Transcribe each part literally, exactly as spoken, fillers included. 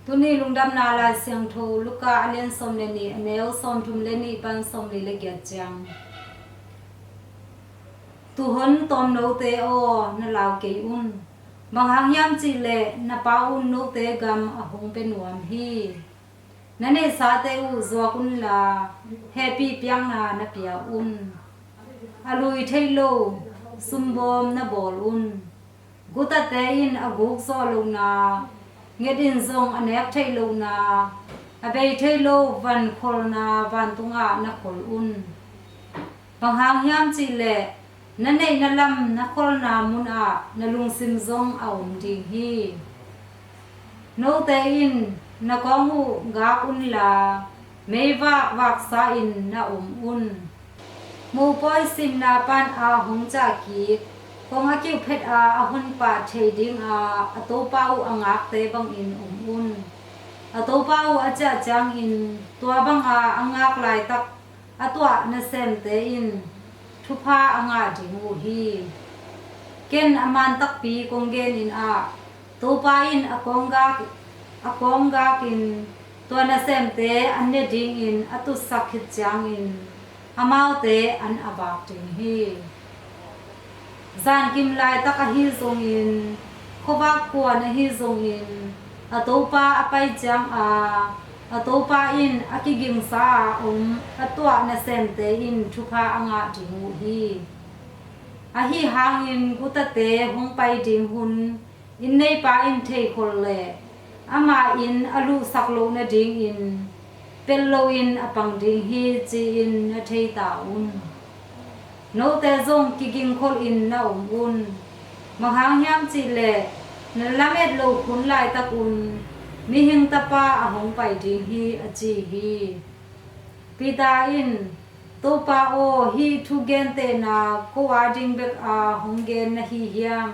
Tuni lungdamna Lai Siangtho Luka a lian sawm le nih, a neu sawmthum le nih pan sawmli le giat ciang. Tuhon tawmnote aw, na lau kei un. Bang hang hiam cihleh na Pa un note gam a hong pia nuam hi. Na neihsate uh zuak unla, hehpih piakna na pia un. A lui theih lo sumbawm na bawl un. Gutate in a guk zawh lohna, nget in zong a nek theih lohna, a bei thei lo van kholna vantungah na khol un. Bang hang hiam cihleh na neihna lam na kholna munah na lungsim zong a om ding hi. Note in na kawng uh gak unla, meivak vaksa in na om un. Mopawi simna pan a hong cah kik, kong a kiuh phet a a honpah thei dinga a topa uh a ngakte bangin om un. A topa uh a ciah ciangin tua banga a ngak laitak a tuah nasemte in thupha a ngah ding uh hi. Ken a man takpi kong genin ah, Topa in a kawnggak, a kawnggak in tua nasemte an ne dingin a tutsak khit ciangin amaute an a vak ding hi. Zankim laitak ahi zongin, khuavak kuan ahi zongin, a topa a pai cianga a topa in a kigingsa a om a tuah nasemte in thupha a ngah ding uh hi. Ahi hangin gutate hong pai ding hun inn neipa in theikhol leh amah inn a luhsak loh nadingin pel loin a pang ding hi, ci-in na thei ta un. Note zong kigingkholhin na om un. Bang hang hiam cihleh na lamet loh hun laitakun mihing tapa a hong pai ding hi, a ci hi. Peter in, Topa aw, hih thugentehna ko a ding beka hong gen na hi hiam?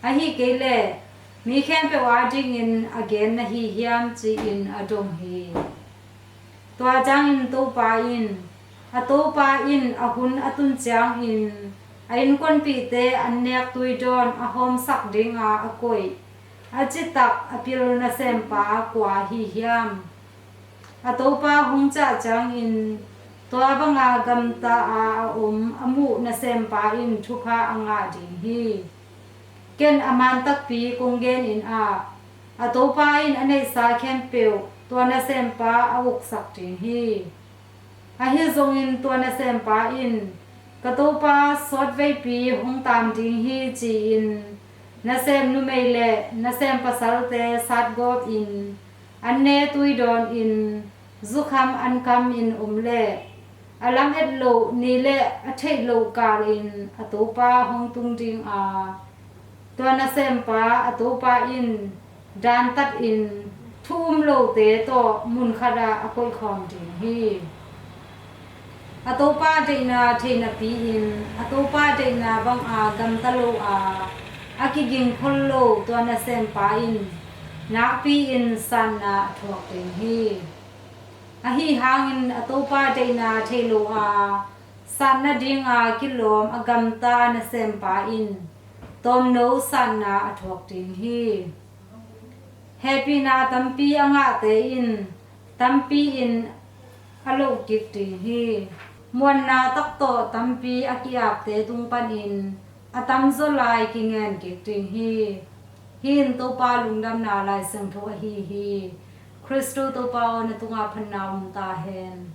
Ahi kei leh mi khempeuh a dingin a gen na hi hiam, ci-in a dong hi. Tua ciangin Topa in, a topa in a hun a tun ciangin a innkuanpihte an nek tuidawn a hawmsak dinga a koih a citak a pil nasempa kua ahi hiam? A topa hong ciah ciangin tua banga gamta a a om a muh nasempa in thupha a ngah ding hi. Ken a man takpi kong genin ah, a topa in a neihsa khempeuh tua nasempa a uksak ding hi. Ahi zongin tua nasempa in, ka topa sawtveipi hong taam ding hi, ci-in nasem numei le nasem pasalte satgawpin an ne tuidawnin zukham an kamin om leh a lamet loh ni le a theih loh kalin a topa hong tung dinga, tua nasempa a topa in dantatin thu um lote tawh mun khatah a koihkhawm ding hi. A topa deihna thei napi-in a topa deihna banga gamta lo a, a kigingkhol lo tua nasempa in nakpi-in satna a thuak ding hi. Ahi hangin a topa deihna thei lo a, sat nadinga kilawm a gamta nasempa in tawmno satna a thuak ding hi. Hehpihna tampi a ngahte in tampi in a loh kik ding hi. Muanna tak tawh tampi a ki-apte tung panin a tamzaw lai kingen kik ding hi. Hih in Topa lungdamna Lai Siangtho ahi hi. Khristu Topa aw, na tungah phatna om ta hen.